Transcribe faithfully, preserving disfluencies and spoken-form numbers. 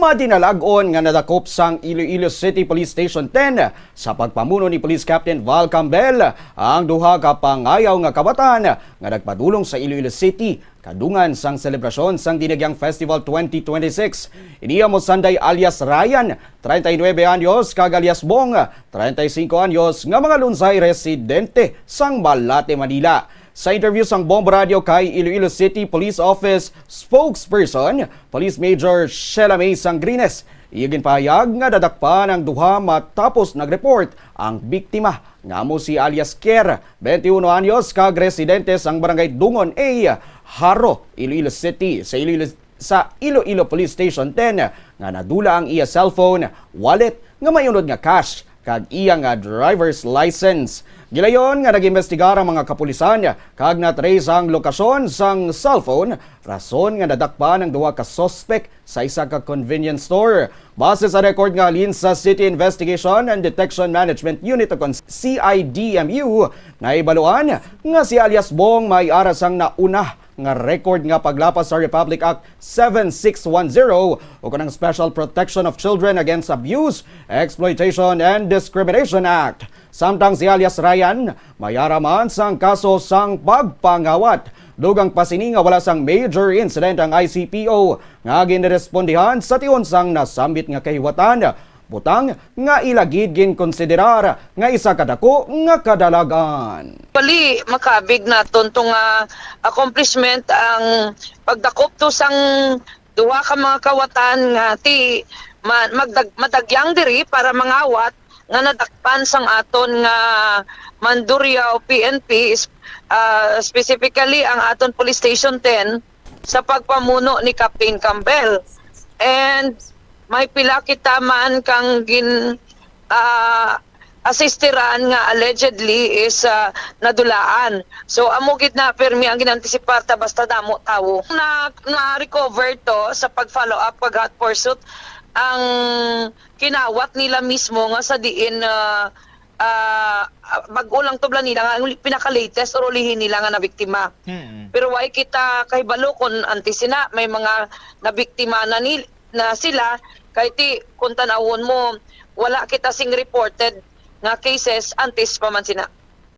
Madinalag-on nga nadakop sang Iloilo City Police Station ten sa pagpamuno ni Police Captain Val Campbell ang duha ka pangayaw nga kawatan nga nagpadulong sa Iloilo City kadungan sang selebrasyon sang Dinagyang Festival twenty twenty-six. Ini amo sanday alias Ryan, treinta y nueve anyos, kag alias Bong, treinta y cinco anyos, nga mga Lunsay residente sang Malate, Manila. Sa interview sang Bombo Radio kay Iloilo City Police Office spokesperson, Police Major Sheila May Sangrines, iya ginpahayag nga nadakpan ang duha matapos nag-report ang biktima nga amo si alias Kier, twenty-one anyos, kag residente sang Barangay Dungon A, Jaro, Iloilo City, sa Iloilo, sa Iloilo Police Station ten, nga nadula ang iya cellphone, wallet nga may unod nga cash, kag iya nga driver's license. Gilayon nga nag-imbestigar ang mga kapulisan kag na-trace ang lokasyon sang cellphone, rason nga nadakpan ang duha ka suspek sa isa ka convenience store. Base sa record nga halin sa City Investigation and Detection Management Unit o kon C I D M U, nahibaluan nga si alias Bong may ara sang nauna nga record nga paglapas sa Republic Act seven six one zero o kon ang Special Protection of Children Against Abuse, Exploitation, and Discrimination Act. Samtang si alias Ryan may ara man sang kaso sang pagpangawat. Dugang pa sini nga wala sang major incident ang I C P O nga ginrespondihan sa tion sang nasambit nga kahiwatan, butang nga ila gid ginkonsiderar nga isa ka dako nga kadalagan. Bali, makabig naton to nga accomplishment ang pagdakop to sang duha ka mga kawatan nga ti ma-, magdag-, madagyang diri para mangawat nga nadakpan sang aton nga Mandurriao P N P, is-, ah, specifically ang aton Police Station ten sa pagpamuno ni Captain Campbell. And may pila kita man kang gin-, ah, assisteran nga allegedly is, ah, nadulaan. So, amo gid na permi ang ginantisipar ta basta damo tawo. Na, na-recover to sa pag-follow up, pag-hot pursuit, ang kinawat nila mismo nga sa diin, ah, ah, bag-o lang tublan nila nga ang pinaka-latest or ulihi nila nga nabiktima. Mm. Pero way kita kahibalo kung antes sina may mga nabiktima na ni-, na sila, kay ti kung tanawon mo, wala kita sing reported nga cases antes pa man sina.